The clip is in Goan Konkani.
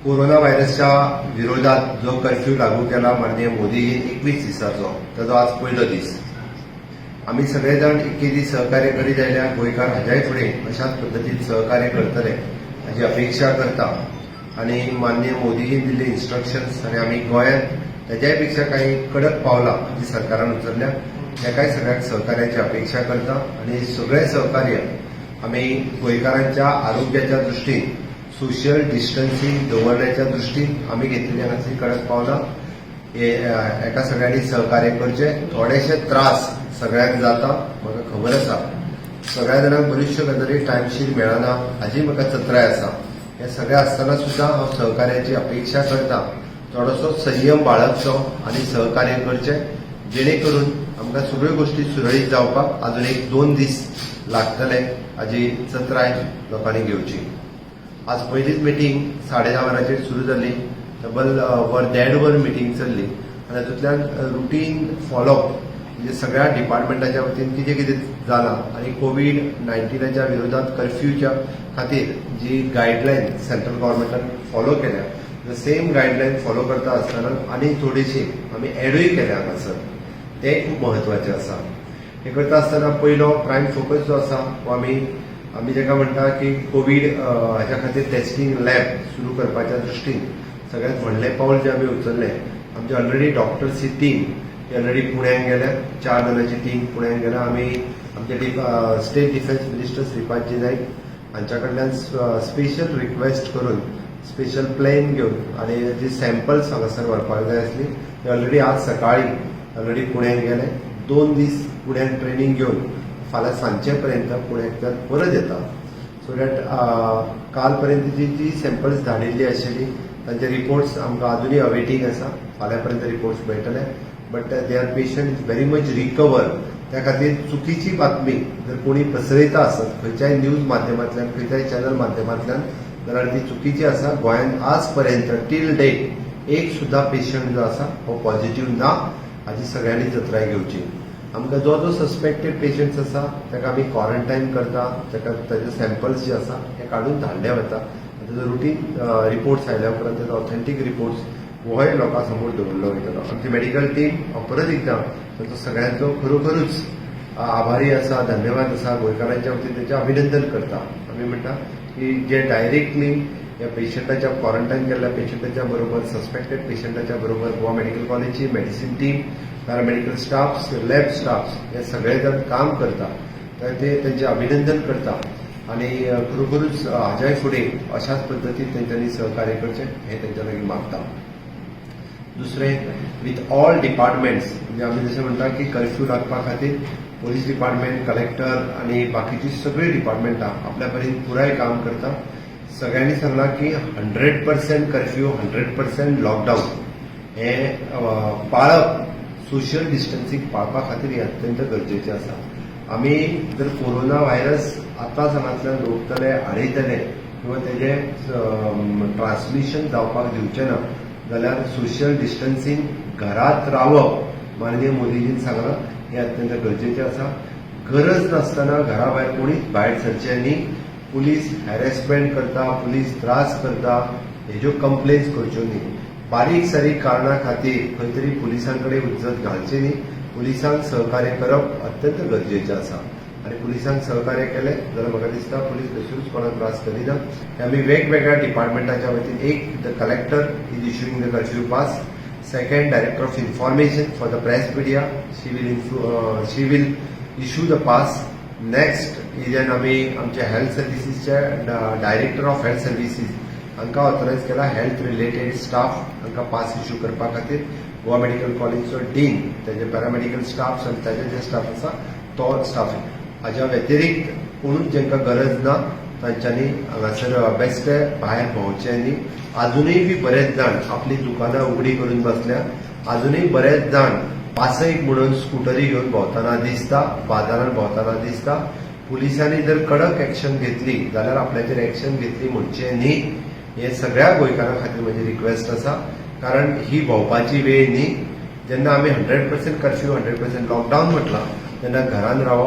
कोरोना व्हायरसच्या विरोधात जो कर्फ्यू लागू केला माननीय मोदीजीन 21 दिसाचो, ताजो आज पयलो दीस. आमी सगळे जाण इतके दीस सहकार्य करीत आयल्या. गोंयकार हाज्याय फुडें अशाच पद्दतीन सहकार्य करतले हाजी अपेक्षा करता आनी माननीय मोदीजीन दिल्ले इन्स्ट्रक्शन्स आनी आमी गोंयांत ताज्याय पेक्षा काही कडक पावलां जी सरकारान उचलल्या, ताकाय सगळ्यांक सहकार्याची अपेक्षा करता. आनी सगळें सहकार्य आमी गोंयकारांच्या आरोग्याच्या दृश्टीन, सोशल डिस्टन्सिंग दवरण्याच्या दृश्टीन आमी घेतलेली हांगासर कडक पावलां, हे एका सगळ्यांनी सहकार्य करचें. थोडेशे त्रास सगळ्यांक जाता, म्हाका खबर आसा. सगळ्या जाणांक बऱ्योचश्यो गजाली टायमशीर मेळना, हाजी म्हाका चत्राय आसा. हें सगळें आसतना सुद्दां हांव सहकार्याची अपेक्षा करता. थोडोसो संयम बाळगचो आनी सहकार्य करचें, जेणे करून आमकां सगळ्यो गोश्टी सुरळीत जावपाक अजून एक दोन दीस लागतले, हाजी चत्राय लोकांनी घेवची. आज पयलीच मिटींग 10:30 वरांचेर सुरू जाली. तब्बल वर देड वर मिटींग चल्ली आनी हातूंतल्यान रुटीन फॉलोअप, म्हणजे सगळ्या डिपार्टमेंटाच्या वतीन कितें कितें जालां आनी कोवीड 19च्या विरोधात कर्फ्यूच्या खातीर जी गायडलायन सेंट्रल गव्हर्मेंटान फॉलो केल्या, the same guideline follow करता आसतना आनी थोडीशी आमी एडूय केल्या हांगासर, तें खूब म्हत्वाचें आसा. हें करता आसतना पयलो प्रायम फोकस जो आसा हो आमी ताका म्हणटा की कोवीड हाच्या खातीर टेस्टींग लॅब सुरू करपाच्या दृश्टीन सगळ्यांत व्हडलें पावल जें आमी उचललें. आमची ऑलरेडी डॉक्टर्सची टीम ही ऑलरेडी पुण्याक गेल्या. चार जाणांची टीम पुण्याक गेल्या. आमी आमचे state defence minister Shripadji Naik हांच्या कडल्यान स्पेशल रिक्वेस्ट करून, स्पेशल प्लेन घेवन आनी जी सॅम्पल्स हांगासर व्हरपाक जाय आसली, ते ऑलरेडी आज सकाळी ऑलरेडी पुण्याक गेले. 2 दीस पुण्याक ट्रेनींग घेवन फाल्यां सांजचे पर्यंत पुण्याक तर परत येता, सो that काल पर्यंत जी जी सॅम्पल्स धाडिल्ली आशिल्ली, तांचे रिपोर्ट्स आमकां अजुनूय अवेटींग आसा. फाल्यां पर्यंत रिपोर्ट्स मेळटले, but their patient is very much recover. त्या खातीर चुकीची बातमी जर कोणी पसरयता आसत खंयच्याय न्यूज माध्यमांतल्यान, खंयच्याय चॅनल माध्यमांतल्यान, जाल्यार ती चुकीची आसा. गोंयांत आज पर्यंत टील डेट एक सुद्दां पेशंट जो आसा हो पॉझिटिव्ह ना, हाजी सगळ्यांनी जतनाय घेवची. आमकां जो जो सस्पेक्टेड पेशंट्स आसा, ताका आमी क्वॉरंटायन करता. ताका ताजे सॅम्पल्स जे आसा ते काडून धाडले वता. ताजो रुटीन रिपोर्ट्स आयल्या उपरांत ताजो ऑथेंटीक रिपोर्ट्स होय लोकां समोर दवरलो वयतलो. आमची मेडिकल टीम, हांव परत एकदां तांचो सगळ्यांचो खरोखरूच आभारी आसा, धन्यवाद आसा. गोंयकारांच्या वतीन तेंचें अभिनंदन करता. आमी म्हणटा की जे डायरेक्टली ह्या पेशंटाच्या, क्वॉरंटायन केल्ल्या पेशंटाच्या बरोबर, सस्पेक्टेड पेशंटाच्या बरोबर गोवा मेडिकल कॉलेजची medicine team, paramedical staffs, lab staffs हे सगळे जण काम करता, तर ते तेंचें अभिनंदन करता. आनी खरोखरूच हाज्याय फुडें अशाच पद्दतीन तेंच्यांनी सहकार्य करचें हें तेंच्या लागीं मागता. दुसरें, विथ ऑल डिपार्टमेंट्स, म्हणजे आमी जशें म्हणटा की कर्फ्यू लागपा खातीर पोलीस डिपार्टमेंट, कलेक्टर आनी बाकीची सगळीं डिपार्टमेंटां आपल्या परीन पुराय काम करता. सगळ्यांनी सांगलां की 100% कर्फ्यू, 100% लॉकडाऊन हें पाळप, सोशल डिस्टन्सिंग पाळपा खातीर हें अत्यंत गरजेचें आसा. आमी जर कोरोना व्हायरस आतांच हांगांतल्यान रोखतले, आडयतले किंवा तेजें ट्रान्समिशन जावपाक दिवचें ना जाल्यार सोशल डिस्टन्सिंग, घरात रावप, माननीय मोदीजीन सांगलां, हें अत्यंत गरजेचें आसा. गरज नासतना घरा भायर कोणीच भायर सरचें न्ही. पुलीस हॅरेसमेंट करता, पुलीस त्रास करता, हेज्यो कंप्लेन्स करच्यो न्ही. बारीक सारीक कारणा खातीर खंय तरी पुलिसां कडेन हुज्जत घालची न्ही. पुलिसांक सहकार्य करप अत्यंत गरजेचें आसा आनी पुलिसांक सहकार्य केलें जाल्यार म्हाका दिसता पुलीस कश्यूच कोणाक त्रास करिना. हे आमी वेगवेगळ्या डिपार्टमेंटाच्या वतीन, एक, the collector is issuing the curfew pass. Second, director of information for the press media, she will issue the pass. Next is आमी आमच्या हेल्थ सर्विसीसचे डायरेक्टर ऑफ हेल्थ सर्विसीस हांकां ऑथरायज केला हेल्थ रिलेटेड स्टाफ हांकां पास इश्यू करपा खातीर. गोवा मेडिकल कॉलेजचो डीन, तेजे पॅरामेडिकल स्टाफ आनी ताजे जे स्टाफ आसा तो स्टाफ. हाज्या व्यतिरिक्त कोणूच जांकां गरज ना, तांच्यांनी हांगासर बेश्टे भायर भोंवचें न्ही. अजुनूय बी बरेच जाण आपली दुकानां उगडी करून बसल्या. अजुनूय बरेच जाण पासयक म्हणून स्कुटरी घेवन भोंवतना दिसता, बाजारात भोंवतना दिसता. पुलिसांनी जर कडक एक्शन घेतली जाल्यार आपल्याचेर एक्शन घेतली म्हणचें न्ही, हें सगळ्या गोंयकारां खातीर म्हजी रिक्वेस्ट आसा. कारण ही भोंवपाची वेळ न्ही. जेन्ना आमी 100% कर्फ्यू, 100% लॉकडावन म्हटलां, तेन्ना घरान रावप.